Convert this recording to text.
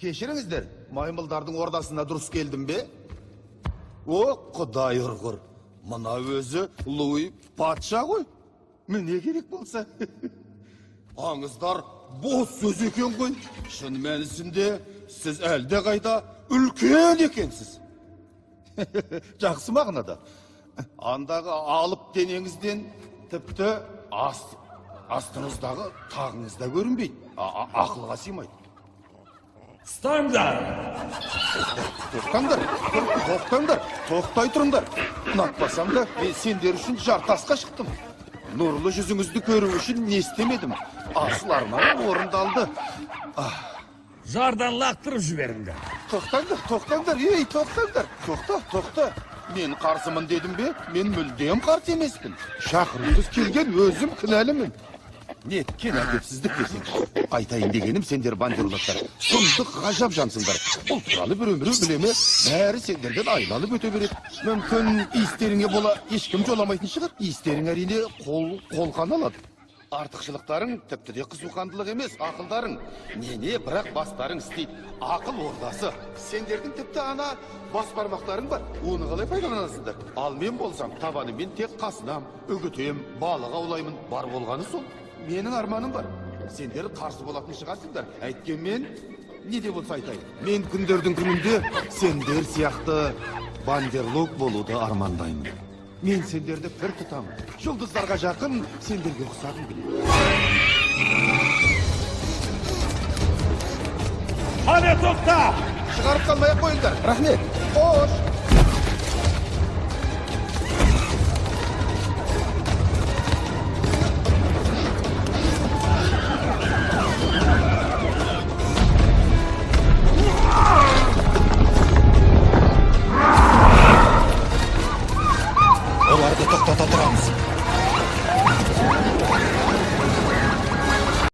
Кешіріңіздер, маймылдардың ордасына дұрыс келдім бе? О, құдай ұрғыр. Мына өзі Луи патша ғой. Міне керек болса. Аңыздар бос сөз екен ғой. Шын мәнісінде сіз әлде қайда үлкен екенсіз. Жақсы мағынада. Андағы алып денеңізден тіпті астыңыздағы тағыңыз да көрінбейді. Ақылға сыймайды. Ұстаңдар! Тоқтаңдар, тоқтаңдар, тоқтай тұрыңдар. Ұнатпасам да, мен сендер үшін жартасқа шықтым. Нұрлы жүзіңізді көру үшін не істемедім. Асыл арманым орындалды. Жардан лақтырып жіберіңдер. Тоқтаңдар, тоқтаңдар, ей, тоқтаңдар. Тоқта, тоқта. Мен қарсымын дедім бе? Мен мүлдем қарсы емеспін. Шақырусыз келген өзім кінәлімін. Неткен әдепсіздік десеңші. Айтайын дегенім, сендер бандерлоктар сұмдық ғажап жансыңдар. Бұл туралы біреу біреу біле ме? Бәрі сендерден айналып өте береді. Мүмкін, иістеріңе бола ешкім жоламайтын шығар. Иістерің, әрине, қолқан алады. Артықшылықтарың тіпті де қызуқандылық емес, ақылдарың. Не, бірақ бастарың істейді. Ақыл ордасы. Сендердің тіпті ана бас бармақтарың бар. Оны қалай пайдаланасыңдар? Ал мен болсам, табаныммен тек қасынам, үгітем, балық аулаймын. Бар болғаны сол. Менің арманым бар. Сендер қарсы болатын шығарсыңдар. Әйткенмен, не де болса айтайын. Мен күндердің күнінде сендер сияқты бандерлог болуды армандаймын. Мен сендерді пір тұтамын. Жұлдыздарға жақын, сендерге ұқсағым келеді. Қане, тоқта! Шығарып қалмай ақ қойыңдар. Рахмет. Қош.